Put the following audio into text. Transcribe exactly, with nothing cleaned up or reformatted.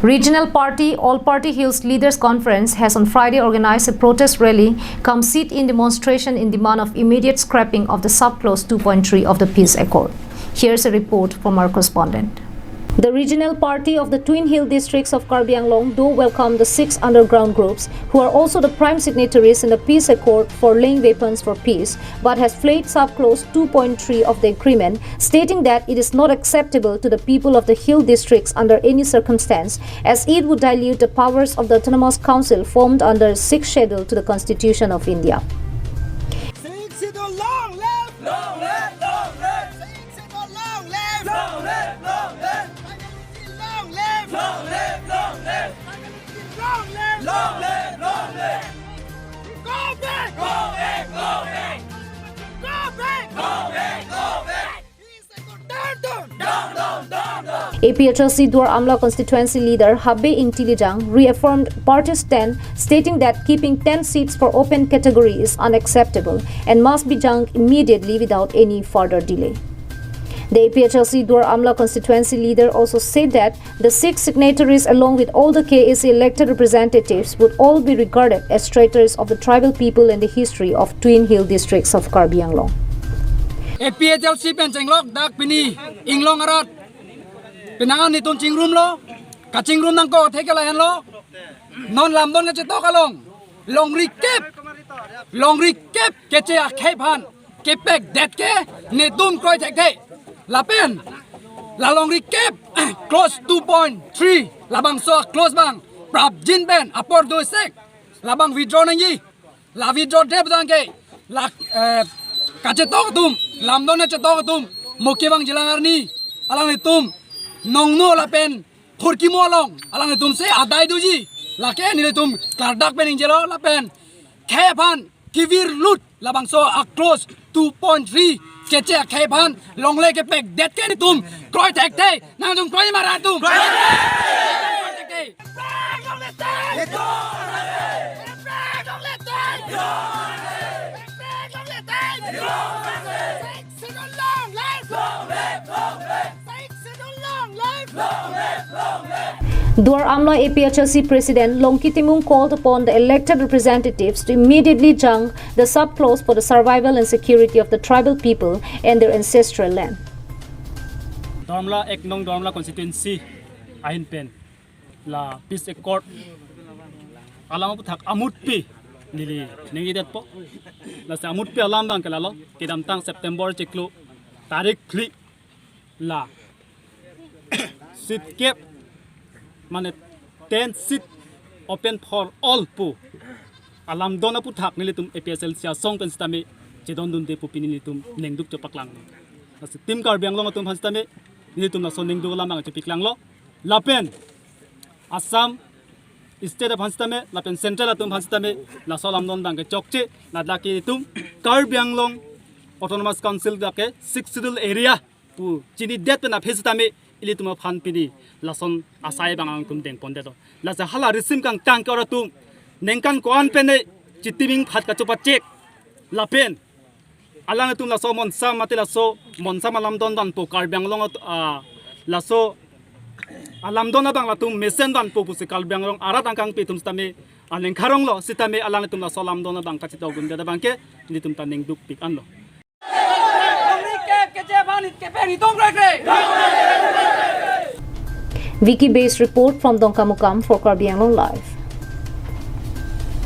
Regional party All Party Hills Leaders Conference has on Friday organized a protest rally cum sit-in demonstration in demand of immediate scrapping of the sub-clause two point three of the peace accord. Here's a report from our correspondent. The regional party of the Twin Hill districts of Karbi Anglong do welcome the six underground groups, who are also the prime signatories in the peace accord for laying weapons for peace, but has flayed sub-clause two point three of the agreement, stating that it is not acceptable to the people of the hill districts under any circumstance, as it would dilute the powers of the Autonomous Council formed under Sixth Schedule to the Constitution of India. Sixth Schedule, long live! Long live, long live! Sixth Schedule, long live! Long live, long live! Long live, long live! Long live, long live! Long live, long live! Go back! Go back, go back! Go back! Go back, go back! Down, down! Down, down, down, down! A P H L C Duar Amla constituency leader Habe Ingti Lijang reaffirmed party's stand, stating that keeping ten seats for open category is unacceptable and must be jangked immediately without any further delay. The A P H L C Duar Amla constituency leader also said that the six signatories, along with all the K A A C elected representatives, would all be regarded as traitors of the tribal people in the history of Twin Hill districts of Karbi Anglong. A P H L C pen chenglok dak pini inglong arat penang netum chingrumlo, kachingrum nangkok atheke lahenlo. Non lamdon kachetok along longri kep, longri kep keche akhei aphan kepekdet ke netum kroi thekthe. Lapen la longri kep clause two point three, labangso clause abang prapjin pen apor do sek, labang withdraw nangji. La withdraw det abang ke la, eh, kachetok atum, lamdon kachetok atum, Muke Bangjlang arni, alanglitum nongno lapen Phurkimo along alanglitum si adai doji. Lake nelitum klardak pen ningjelo lapen khei aphan kevirlut, labangso a clause two point three keche akhei aphan longle kepekdet ke netum kroi thekthe. Nangtum kroi ma ra tum? Kroi thekthe. Duar Amla A P H L C President Longki Timung called upon the elected representatives to immediately jangk the sub-clause for the survival and security of the tribal people and their ancestral land. Duar Amla ek nong Duar Amla constituency ahin pen la peace accord alam aphuthak amutpi neli ningjedetpo. Lasi amutpi alam abang ke lalo, kedamtang September chiklo tarik phli la seat kep, mane ten seat open for all pu alamdon aphuthak nelitum A P H L C asong pen sitame chedondunde pu pini nelitum ningduk chepaklang. Lasi Team Karbi Anglong atum aphan sitame nelitum laso ningduk alam abang chepaklanglo. Lapen Assam State aphan sitame lapen Central atum aphan sitame laso alamdon abang ke chokche, ladak ke itum Karbi Anglong Autonomous Council dak ke Sixth Schedule area pu chinidet pen aphi sitame ilitum aphan pini lason asai abang alangtum dengpondetlo. Lasi hala risim kangtang ke oratum ningkan ko-an pen ne chitiming phat kachopachek lapen alanglitum laso monsam mate laso monsam alamdon vanpo, Karbi Anglong at-, ah, laso alamdon abang latum mesen vanpo pusi Karbi Anglong arat angkangpi atum sitame aning karonglo, sitame alanglitum laso alamdon abang kachedondunde abang ke nelitum ta ningdukpik anlo. Vicky Base report from Dongkamukam for Karbi Anglong Live.